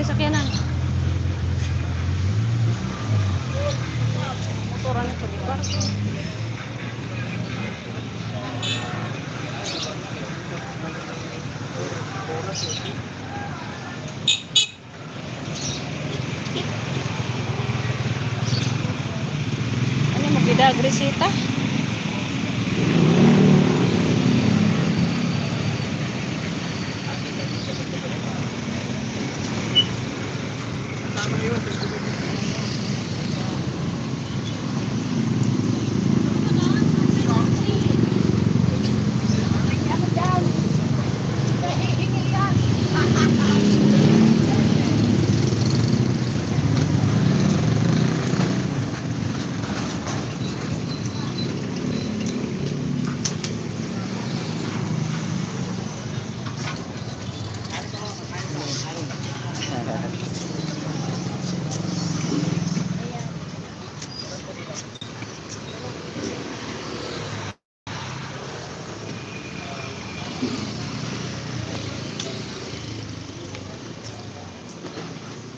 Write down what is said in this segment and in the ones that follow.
Yung sakyanan. Motoran ito, di ba? Ano mo bidag resita?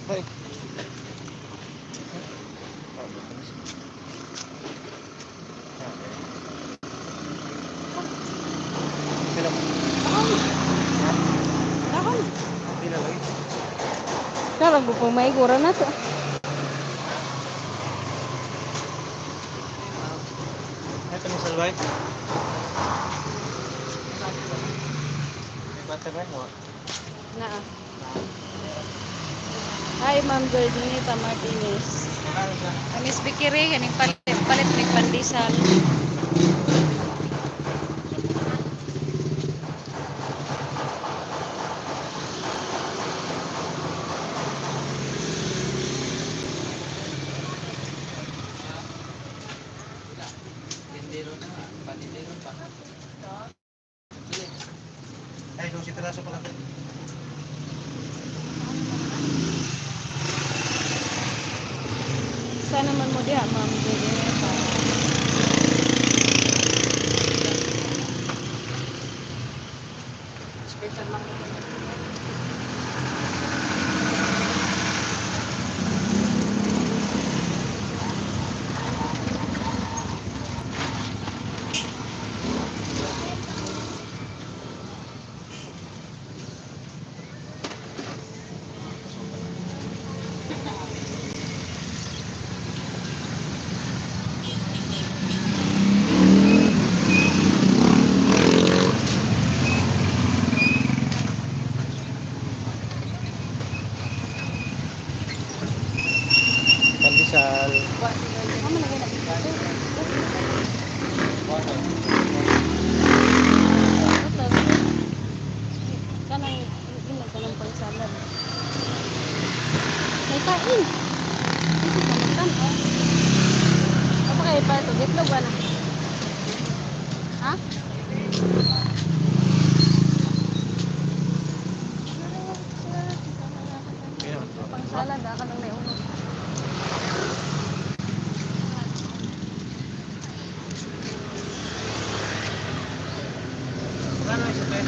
Ay. Pila mo? Dahon. Pila lagi? Karang ko may gura na to. Ito mo salbay? May butter ba? No. Naa. Hi, Ma'am Georginita Martinez. Ano siya? Miss Bikiri, kaning palit, palit mig pandesal. Tindero na nga. Panindero pa. Ay, 12 piraso pala. Sana man mo diha, Ma'am Georginita. Special lang. Pandesal. Amo na gina. Kanang ina kanang pang salad. May kain. Ito ka magtan-aw. Apa kayo pa ito? Itlog ba na? Ha? Pang salad ah, kanang may ulo. Ano isa te?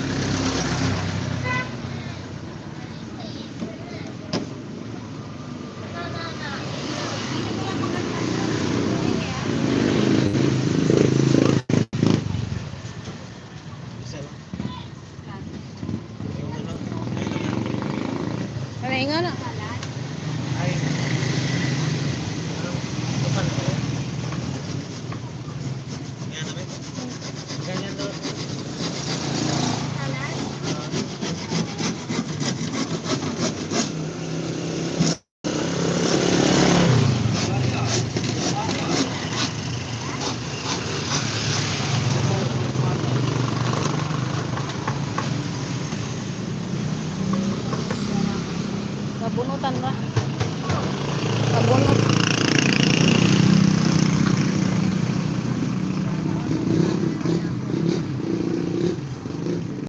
Isa lang. Yung ano? Ano nga na? Ay. Ano? Ito pa na ba? Yan namin. Ganyan doon. Kabunutan ba? Kabunot.